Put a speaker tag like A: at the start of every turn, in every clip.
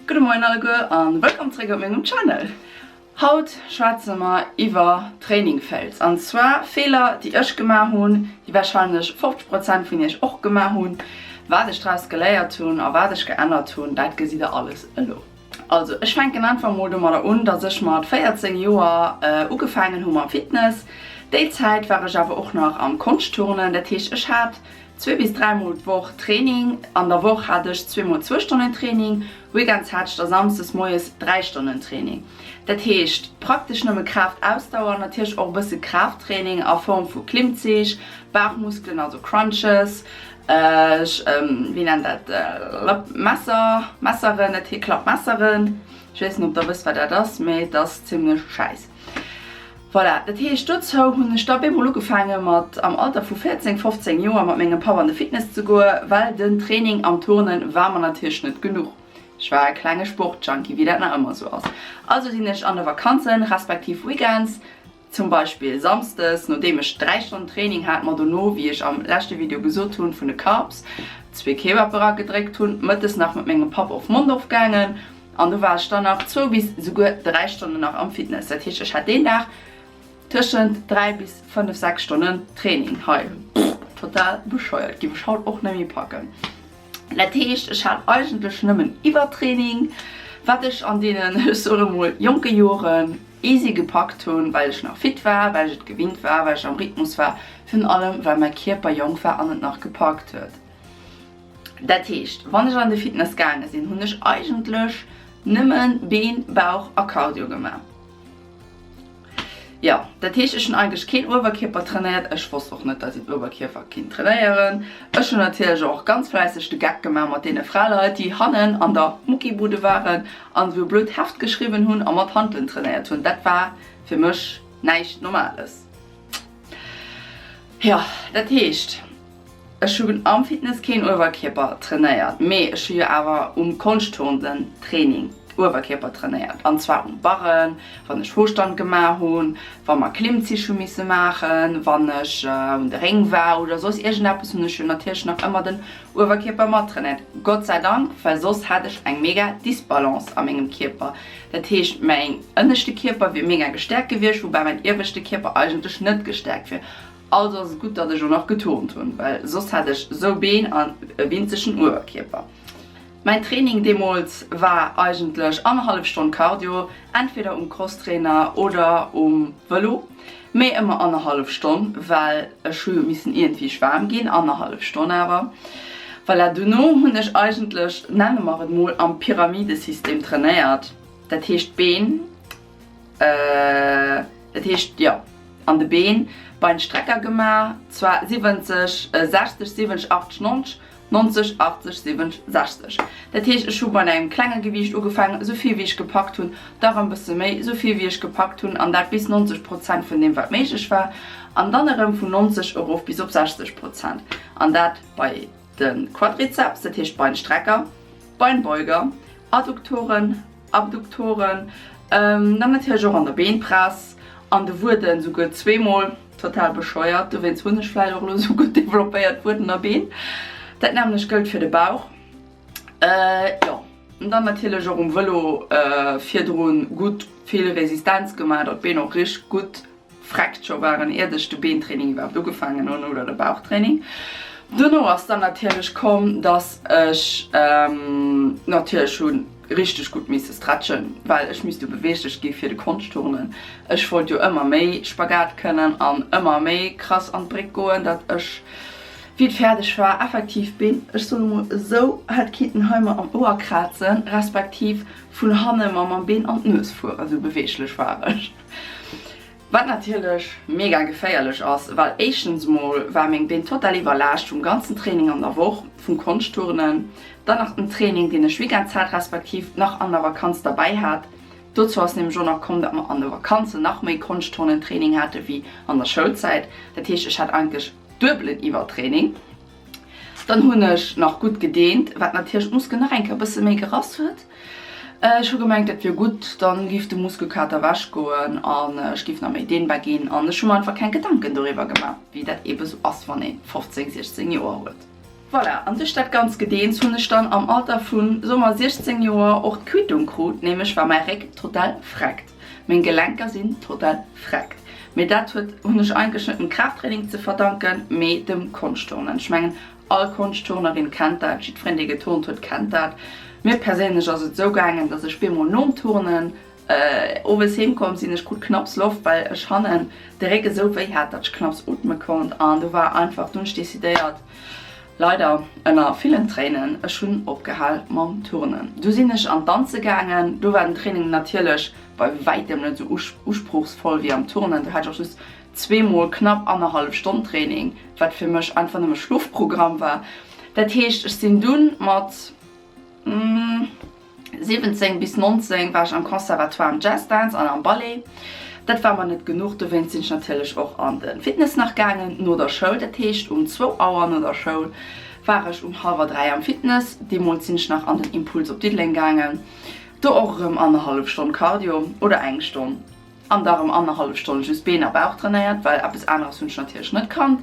A: Gudde Moien alleguer an wëllkomm zréck op mengem Channel. Haut schwätze mer iwwer Training Fails an zwar Feeler déi ech gemaach hunn, déi wahrscheinlech 50 Prozent vun iech och gemaach hunn. Wat ech draus geléiert hunn a wat ech geännert hunn, dat gesitt der alles elo. Also ech fänken einfach mol domadder un, dass ech mat 14 Joer ugefaangen hu mam Fitness. Déi Zäit war ech awer och nach am Konschtturnen, dat heescht ech hat zwee bis dräimol d'Woch Training. An der Woch hat ech zweemol zwou Stonnen Training, weekends hat ech da samsdes moies 3 Stonnen Training. Dat heescht praktesch nëmme Kraaft, Ausdauer, natierlech och e bësse Kraafttraining a Form vu Klimmzich, Bauchmuskelen, also Crunches, Ech, wéi nennt dat, Messer, Messeren, dat hie Klappmesseren. Ech weess net, ob der wësst, wat dat ass, mee et ass zimlech schäiss. Voilà, dat heescht, dozou hunn ech da bemol ugefaange mat am Alter vu 14, 15 Joer mat mengem Papp an de Fitness ze goe, well den Training am Turnen war mer natierlech net genuch. Ech war e klenge Sportjunkie, wéi dat nach ëmmer esou ass. Also sinn ech an de Vakanzen, respektiv Weekends, Zum Beispill Samsdes, nodeem ech 3 Stonnen Training hat, mer dono, wéi ech am leschte Video gesot hunn, vun de Carbs zwee Kebab eragedréckt hunn, mëttes nach mat mengem Papp op Mondorf gaangen an do war ech dann nach zwou bis souguer 3 Stonnen nach am Fitness. Dat heescht, ech hat deen Dag tëschent 3 bis 5, 6 Stonnen Training. Hei, total bescheuert, giff ech haut och net méi packen. Dat heescht, ech hat eigentlech nëmmen Iwwertraining, wat ech an deenen, ech soe mol, jonke Joren easy gepackt hunn, well ech nach fit war, well ech et gewinnt war, well ech am Rhythmus war, virun allem well mäi Kierper jonk war an et nach gepackt huet. Dat heescht, wann ech an de Fitness gaange sinn, hunn ech eigentlech nëmme Been, Bauch a Cardio gemaach. Jo, dat heescht ech hunn eigentlech keen Uewerkierper trainéiert. Ech wosst och net, dass een Uewerkierper kinnt trainéieren. Ech hunn natierlech och ganz fläisseg de Geck gemaach mat deene Fraleit, déi hannen an der Muckibude waren an esou e blöd Heft geschriwwen hunn a mat Hantelen trainéiert hunn. Dat war fir mech näischt Normales. Jo, dat heescht. Ech hunn am Fitness keen Uewerkierper trainéiert, mee ech hu jo awer um Konschtturnen Training Uewerkierper trainéiert an zwar um Barren, wann ech Hochstand gemaach hunn, wa mer Klimmzich hu misse maachen, wann ech un de Réng war oder soss iergendeppes hunn ech jo natierlech nach ëmmer den Uewerkierper mat trainéiert. Gott sei Dank, well soss hätt ech eng mega Disbalance a mengem Kierper. Dat heescht mäin ënneschte Kierper wier mega gestäerkt gewiescht, woubäi mäin ieweschte Kierper eigentlech net gestäerkt wier. Also ass et gutt, datt ech och nach geturnt hunn, well soss hätt ech sou Been an e winzegen Uewerkierper. Mäin Training deemools war eigentlech annerhallef Stonn Cardio, entweder um Crosstrainer oder um Vëlo, mee ëmmer annerhallef Stonn, well ech hu jo missen iergendwéi waarm ginn, annerhallef Stonn awer. Voilà, dono hunn ech eigentlech, nenne mer et mol, am Pyramidesystem trainéiert, dat heescht d'Been, Dat heescht, jo, an de Been Beinstrecker gemaach, zwar 70, 60, 70, 80, 90, 90, 80, 70, 60. Dat heescht, ech hu bei engem klenge Gewiicht ugefaangen, esou vill wéi ech gepackt hunn, da rëm bësse méi, esou vill wéi ech gepackt hunn, an dat bis 90 Prozent vun deem wat méiglech war, an dann erëm vun 90 erof bis op 60 Prozent, an dat bei de Quadrizeps, dat heescht Beinstrecker, Beinbeuger, Adduktoren, Abduktoren, dann natierlech och an der Beenpress, an de Wueden souguer zweemol, total bescheuert, dowéinst hunn ech vläicht och elo sou gutt developpéiert Wueden a Been. Dat nämmlecht gëllt fir de Bauch, jo, an dann natierlech och um Vëlo virdrun gutt vill Resistenz gemaach, datt d'Been och richteg gutt Freckt scho waren iert ech de Beentraining iwwerhaapt ugefaangen hunn oder de Bauchtraining. Dono ass dann natierlech komm, dass ech natierlech hu richteg gutt misse stretchen, well ech misst jo beweeglech gi fir de Konschtturnen. Ech wollt jo ëmmer méi Spagat kënnen an ëmmer méi krass an d'Bréck goen, dat ech wéi et fäerdeg war effektiv d'Been, ech soen emol esou, hätt kinnten hei mer am Ouer krazen, respektiv vun hanne mer mam Been an d'Nues fueren, esou beweeglech war ech. Wat natierlech mega geféierlech ass, well éischtens mol war meng Been total iwwerlaascht vum ganzen Training an der Woch, vum Konschtturnen, dann nach den Training deen ech Weekends hat, respektiv nach an der Vakanz derbäi hat. Dozou ass nämlech och nach komm, dat mer an de Vakanzen nach méi Konschtturnen-Training hate wéi an der Schoulzäit. Dat heescht ech hat eigentlech duebelen Iwwertraining. Dann hunn ech nach gutt gedeent, wat natierlech d'Muskel nach eng Kéier e bësse méi gerass huet. Ech hu gemengt, dat wier gutt, dann giff de Muskelkater ewech goen an ech giff nach méi dehnbar ginn. An ech hu mer einfach keng Gedanken doriwwer gemaach, wéi dat eebe sou ass, wann ee 15, 16 Joer huet. Voilà, an duerch dat ganz Gedeens hunn ech dann am Alter vun, soe mer 16 Joer och d'Quittung krut, nämlech war mäi Réck total freckt, meng Gelenker sinn total freckt. Mee dat huet, hunn ech eigentlech net dem Kraafttraining ze verdanken, mee dem Konschtturnen. Ech mengen all Konschtturnerin kennt dat, jiddwereen dee geturnt huet kennt dat. Mir perséinlech ass et esou gaangen, dass ech bemol nom Turnen Owes heem komm sinn, ech krut knapps Loft, well ech hannen de Réck esou wéi hat, datt ech knapps ootme konnt an do war einfach, du hunn ech decidéiert, leider ënner villen Tréinen, ech hunn opgehal mam Turnen. Du sinn ech an d'Danze gaangen, do war den Training natierlech bei wäitem net esou usprochsvoll wéi am Turnen, do hat ech och just zweemol knapp annerhallef Stonn Training, wat fir mech einfach nëmme Schlofprogramm war. Dat heescht, ech sinn dunn mat. 17 bis 19 war ech am Conservatoire am Jazz Dance an am Ballet. Dat war mer net genuch, dowéinst sinn ech natierlech och an de Fitness nach gaangen no der Schoul. Dat heescht um zwou Auer no der Schoul war ech um hallwer 3 am Fitness. Deemools sinn ech nach an den Impuls op Diddeleng gaangen. Do och erëm annerhallef Stonn Cardio oder eng Stonn an da erëm annerhallef Stonn just Been a Bauch trainéiert, well eppes aneres hunn ech natierlech net kannt.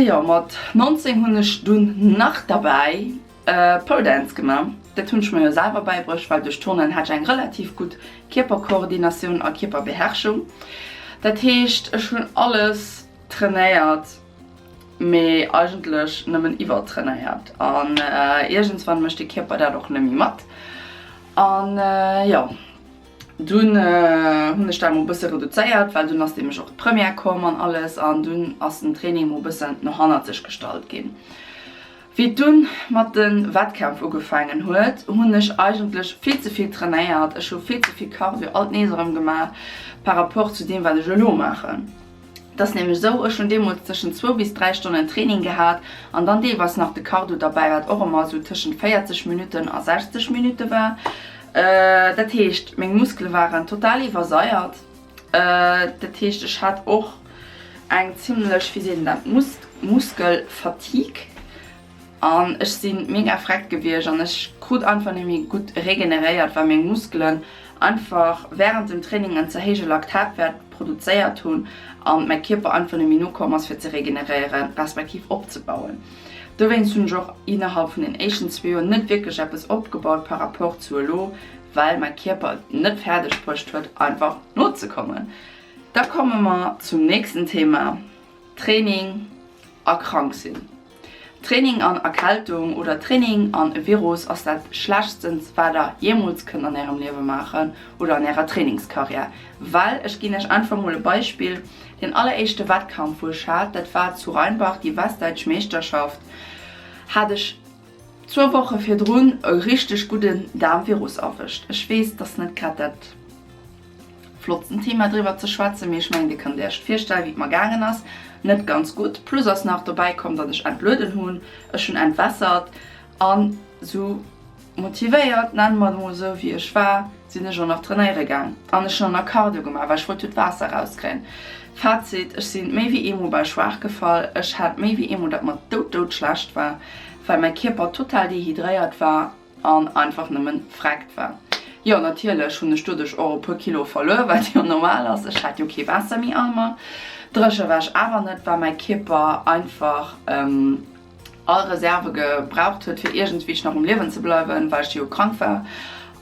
A: Jo, mat 19 hunn ech dunn nach derbäi Pole Dance gemaach. Dat hunn ech mer jo selwer bäibruecht, well duerch Turnen hat ech eng relativ gutt Kierperkoordinatioun a Kierperbeherrschung. Dat heescht, ech hunn alles trainéiert, mee eigentlech nëmmen iwwertrainéiert. An iergendswann mécht de Kierper dat och net méi mat. An jo, dunn hunn ech dat mol e bësse reduzéiert, well dunn ass nämlech och d'Première komm an alles an dunn ass den Training mol e bëssen no hannerzeg gestallt ginn. Wéi et dunn mat de Wettkämpf ugefaangen huet, hunn ech eigentlech vill ze vill trainéiert. Ech hu vill ze vill Cardio alt nees erëm gemaach par rapport zu deem wat ech elo maachen. Et ass nämlech esou, ech hunn deemools tëschent zwou bis 3 Stonnen Training gehat an dann deelweis nach de Cardio derbäi, wat och ëmmer esou tëschent 40 Minutten a 60 Minutte war. Dat heescht meng Muskele waren total iwwersaiert. Dat heescht ech hat och eng zimlech, wéi seet een dat, Muskelfatigue an ech si mega freckt gewiescht an ech krut einfach net méi gutt regeneréiert, well meng Muskelen einfach wärend dem Training en ze héije Laktatwäert produzéiert hunn an mäi Kierper einfach net méi nokomm ass fir ze regeneréieren, respektiv opzebauen. Dowéinst hunn ech och innerhalb vun den éischten zwee Joer net wierklech eppes opgebaut par rapport zu elo, well mäi Kierper et net fäerdeg bruecht huet einfach nozekommen. Da komme mer zum nächsten Thema, Training a krank sinn. Training an Erkältung oder Training an e Virus ass dat schlechtstens wat der jeemools kënnt an ärem Liewe maachen oder an ärer Trainingskarriär. Well ech ginn iech einfach mol e Beispill, Den alleréischte Wettkampf wou ech hat, dat war zu Rheinbach, déi westdäitsch Meeschterschaft, hat ech zwou Woche virdrun e richteg gudden Daarmvirus erwëscht. Ech weess, et ass net grad dat flottsten Thema driwwer ze schwätzen, mee ech mengen dir kënnt iech virstellen, wéi et mer gaangen ass. Net ganz gutt. Plus ass nach dobäi komm, datt ech entlueden hunn, ech hunn entwässert an sou motivéiert, nenne mer et emol esou, wéi ech war, sinn ech och nach trainéiere gaang an ech hunn och nach Cardio gemaach, well ech wollt jo d'Waasser rauskréien. Fazit, Ech sinn méi wéi eemol bal schwaach gefall, ech hat méi wéi eemol, datt mer dout dout schlecht war, well mäi Kierper total dehydréiert war an einfach nëmmen vreckt war. Jo, natierlech hunn ech doduerch och e puer Kilo verluer, wat jo normal ass, ech hat jo kee Waasser méi a mer. Dréche war ech awer net, well mäi Kierper einfach all Reserve gebraucht huet fir iergendwéi nach um Liewen ze bleiwen, well ech jo krank war.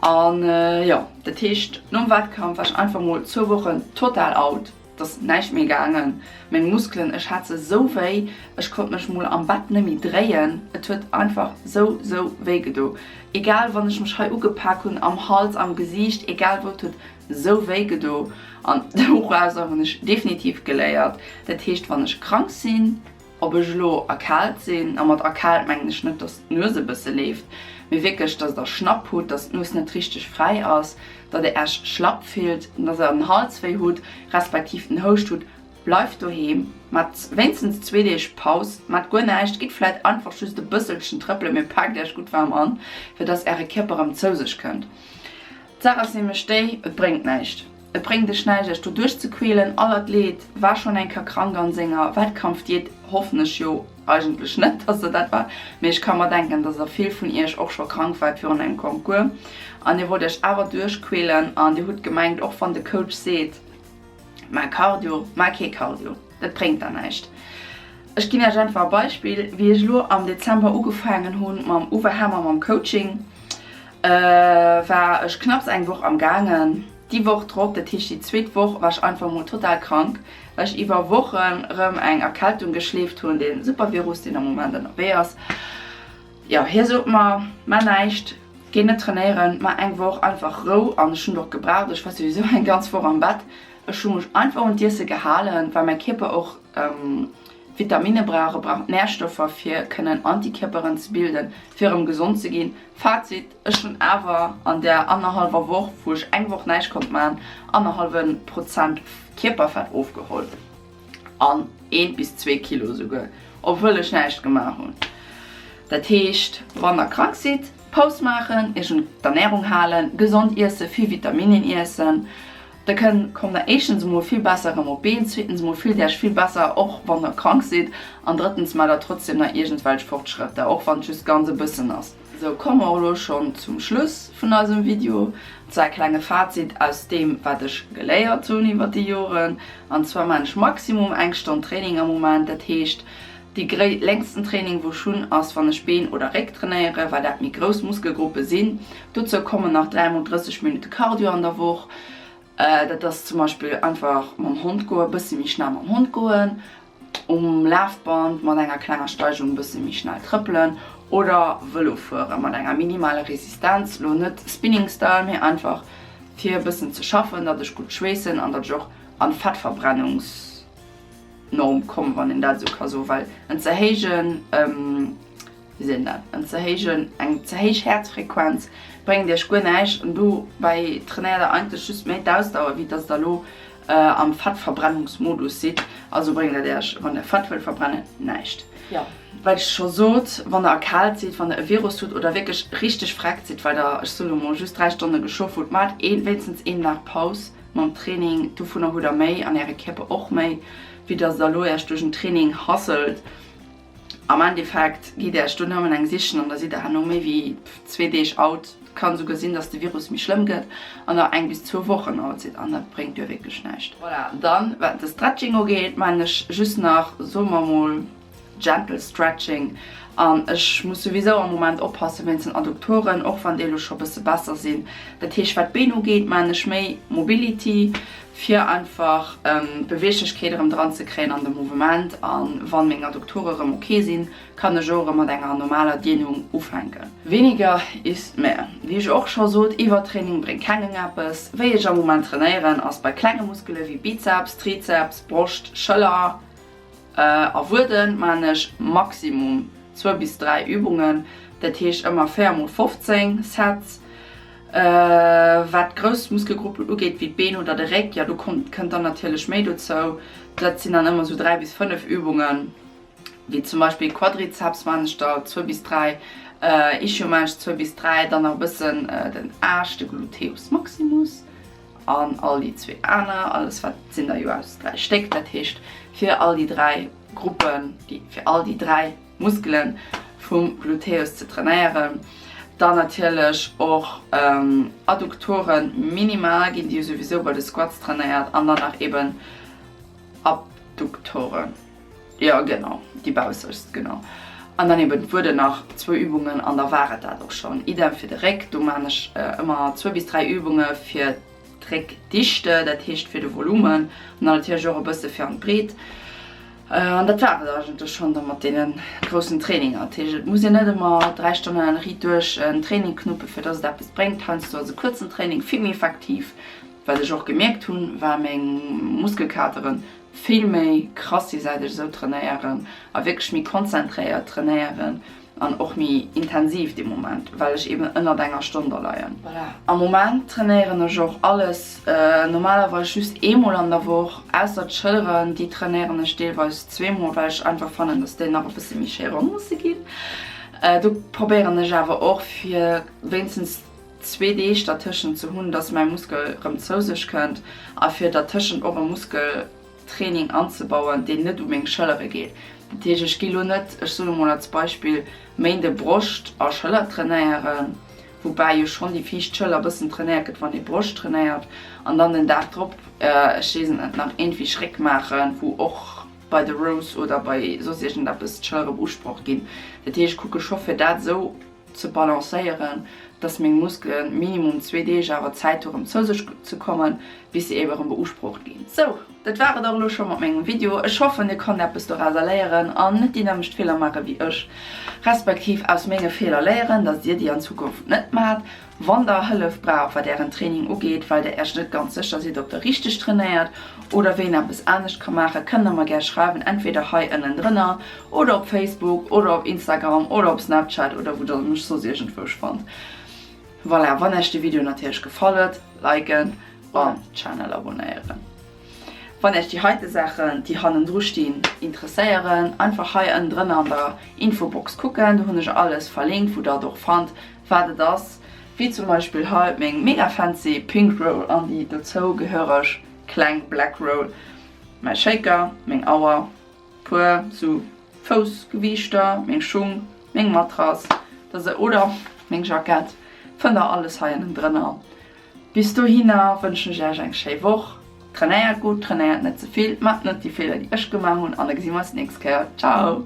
A: An jo, dat heescht nom Wettkampf war ech einfach mol zwou Wochen total out, et ass näischt méi gaangen. Meng Muskelen, ech hat se sou wéi, ech konnt mech mol am Bett net méi dréien, et huet einfach sou sou wéi gedo. Egal wann ech mech hei ugepak hunn, am Hals, am Gesiicht, egal wou, et huet sou wéi gedo. An dorauser hunn ech definitiv geléiert, dat heescht wann ech krank sinn, Ob ech elo erkaalt sinn, a mat erkaalt mengen ech net, dass d'Nues e bësse leeft, mee wierklech, dass der Schnapp hutt, dass d'Nues net richteg fräi ass, datt der Äech schlapp fillt, dass der den Hals wéi hutt, respektiv den Houscht hutt, bleift doheem, maacht wéinstens zwee Deeg Paus, maacht guer näischt, gitt vläit einfach just e bësselchen trëppelen, mee paakt Äech gutt waarm an, fir dass Äre Kierper erëm zou sech kënnt. D'Saach ass nämlech déi, et bréngt näischt. Et bréngt iech näischt iech do duerchzequälen. All Athlet war schonn eng Kéier krank an senger Wettkampfdiät, hoffen ech jo eigentlech net dass der dat war, mee ech ka mer denken dass der vill vun iech och scho krank waart virun engem Concours an dir wollt iech awer duerchquälen an dir hutt gemengt och wann de Coach seet maach Cardio, maach kee Cardio, dat bréngt der näischt. Ech ginn Iech einfach e Beispill, Wéi ech elo am Dezember ugefaangen hunn mam Uwe Hammer mam Coaching, war ech knapps eng Woch am gaangen. Déi Woch drop, dat heescht déi zweet Woch, war ech einfach mol total krank, well ech iwwer Wochen erëm eng Erkältung geschleeft hunn, dee super Virus, deen am Moment ënnerwee ass. Jo, hie sot mer, Mar näischt, géi net trainéieren, mar eng Woch einfach Rou. An ech hunn et och gebraucht, ech war souwisou eng ganz Woch am Bett. Ech hu mech einfach un d'Iesse gehalen, well mäi Kierper och Vitaminne brauch, e brauch Närstoffer fir kënnen Antikierperen ze bilden, fir erëm gesond ze ginn. Fazit, Ech hunn awer an där annerhallwer Woch, wou ech eng Woch näischt konnt maachen, annerhallwe Prozent Kierperfett ofgeholl an eent bis zwee Kilo esouguer, obwuel ech näischt gemaach hunn. Dat heescht, wann der krank sidd, Paus maachen, iech un d'Ernärung halen, gesond iessen, vill Vitaminnen iessen. Da kënnt, kommt der éischtens emol vill besser erëm op d'Been, zweetens emol fillt Iech vill besser, och wann der krank sidd, an drëttens maacht der trotzdem nach iergendwelch Fortschrëtter, och wann et just ganz e bëssen ass. Sou komme mer och elo schonn zum Schluss vun eisem Video, an zwar e klenge Fazit aus deem wat ech geléiert hunn iwwer déi Joren. An zwar maan ech maximum eng Stonn Training am Moment, dat heescht déi längsten Training wou ech hunn ass wann ech Been oder Réck trainéieren, well dat méi grouss Muskelgruppe sinn. Dozou kommen nach 3 mol 30 Minutte Cardio an der Woch. Dat ass zum Beispill einfach mam Hond goen, bësse méi schnell mam Hond goen, um Lafband mat enger klenger Steigung bësse méi schnell trëppelen oder Vëlo fuere mat enger minimaler Resistenz, lo net Spinning Style, mee einfach fir e bëssen ze schaffen, datt ech gutt schweessen an datt ech och an d'Fettverbrennungs. Norm komm, wann een dat esou ka soen, well en ze héijen, wéi seet een dat, en ze héijen, eng ze héich Häerzfrequenz bréngt iech guer näischt an dobäi trainéiert der eigentlech just méi d'Ausdauer, wéi dass der elo am Fettverbrennungsmodus sidd. Also bréngt dat iech, wann der Fett wëllt verbrennen, näischt. Jo, wat ech scho sot, wann der erkaalt sidd, wann der e Virus hutt oder wierklech richteg vreckt sidd, well der, ech soe lo mol, just 3 Stonne geschlof hutt, maacht ee wéinstens een Dag Paus. Mam Training, dovunner hutt der méi an äre Kierper och méi, wéi dass der elo äech duerch en Training hustelt. Am Endeffekt gitt äech do nëmmen eng sichen an da sidd der herno méi wéi zwee Deeg out. Et kann esouguer sinn, dass de Virus méi schlëmm gëtt an der eng bis zwou Wochen out sidd an dat bréngt jo wierklech näischt. Voilà, dann wat de Stretching ugeet, maan ech just nach, soe mer mol, Gentle Stretching an ech muss souwisou am Moment oppassen wéinst den Adduktoren, och wann déi elo scho bësse besser sinn. Dat heescht wat d'Been ugeet maan ech méi Mobility fir einfach d'Beweeglechkeet erëm dran ze kréien an de Mouvement an wann meng Adduktore erëm ok sinn, kann ech och erëm mat enger normaler Dehnung ufänken. Weniger ist mehr. Wéi ech och scho sot, Iwwertraining bréngt kengem eppes. Wéi ech am Moment trainéieren ass bei klenge Muskele wéi Bizeps, Trizeps, Broscht, Schëller, A Wueden maan ech maximum zwou bis 3 Übungen, dat heescht ëmmer 4 mol 15 Sets. Wat grouss Muskelgruppen ugeet wéi d'Been oder de Réck, jo do kënnt dann natierlech méi dozou. Dat sinn dann ëmmer sou 3 bis 5 Übungen, wéi zum Beispill Quadrizeps maan ech der zwou bis 3, Ischio maan ech zwou bis 3, dann nach e bëssen den Aarsch, de Gluteus maximus. An all déi zwee aner, alles wat sinn der jo aus 3 Stéck, dat heescht fir all déi 3 Gruppen, déi fir all déi 3 Muskelen vum Gluteus ze trainéieren. Dann natierlech och Adduktoren minimal ginn déi jo souwisou bei de Squats trainéiert an dann nach eben Abduktoren, jo genau déi bausseschst genau. An dann eben d'Wueden nach zwou Übungen an da war et dat och schonn. Idem fir de Réck, do maan ech ëmmer zwou bis 3 Übunge fir d'Réckdichte, dat heescht fir de Volumen an dann natierlech och e bësse fir an d'Breet. An dat war et eigentlech schonn da mat deene groussen Traininger. Dat heescht et muss een net ëmmer 3 Stonnen riit duerch en Training knuppen fir dass et eppes bréngt. Heiansdo ass e kuerzen Training vill méi effektiv. Wat ech och gemierkt hunn, war meng Muskelkateren vill méi krass si säit ech esou trainéieren a wierklech méi konzentréiert trainéieren an och méi intensiv dee Moment, well ech eben ënnert enger Stonn da leien. Voilà, am Moment trainéieren ech och alles normalerweis just eemol an der Woch, ausser d'Schëlleren, déi trainéieren ech deelweis zweemol, well ech einfach fannen, dass déi nach e bësse méi schéi ronn musse ginn. Do probéieren ech awer och fir wéinstens zwee Deeg dertëschent ze hunn, dass mäi Muskel rëm zou sech kënnt a fir dertëschent och e Muskeltraining anzebauen, deen net u meng Schëllere geet. Dat heescht, ech gi lo net, ech soe mol als Beispill, Méinde Broscht a Schëller trainéieren, woubäi jo schonn déi viischt Schëller bëssen trainéiert gëtt, wann ee Broscht trainéiert, an dann den Dag drop, ech weess et net, nach iergendwéi Schréck maachen, wou och. bei de Rows oder bei soss iergendeppes d'Schëllere beusprocht ginn. Dat heescht, ech kucke scho fir dat esou ze balancéieren, dass meng Muskelen minimum zwee Deeg awer Zäit hu rëm zou sech ze kommen, bis se ebe rëm beusprocht ginn. Sou, dat war et och elo scho mat mengem Video. Ech hoffen dir konnt eppes dorauser léieren an net déi nämmlecht Feeler maache wéi ech, respektiv aus menge Feeler léieren, dass dir déi an Zukunft net maacht. Wann der Hëllef braucht wat ären Training ugeet, well der iech net ganz sécher sidd ob der richteg trainéiert oder wéi een eppes anescht ka maachen, kënnt der mer gär schreiwen, entweder hei ënnendrënner oder op Facebook oder op Instagram oder op Snapchat oder wou der mech soss iergendwousch fannt. Voilà, wann iech de Video natierlech gefall huet, liken an Channel abonéieren. Wann iech déi heite Saachen déi hannendru stinn interesséieren, einfach hei ënnendrënner an der Infobox kucken, do hunn ech alles verlinkt wou der et och fannt wat et ass, wéi zum Beispill hei meng mega fancy pink Roll an déi dozou gehöreg kleng black Roll, mäi Shaker, meng Auer, puer sou Foussgewiichter, meng Schung, meng Matrass, oder meng Jackett, fënnt der alles hei ënnendrënner. Bis dohinner wënschen ech iech eng schéi Woch, trainéiert gutt, trainéiert net ze vill, maacht net déi Feeler déi ech gemaach hunn an da gesi mer eis d'nächst Kéier. Ciao!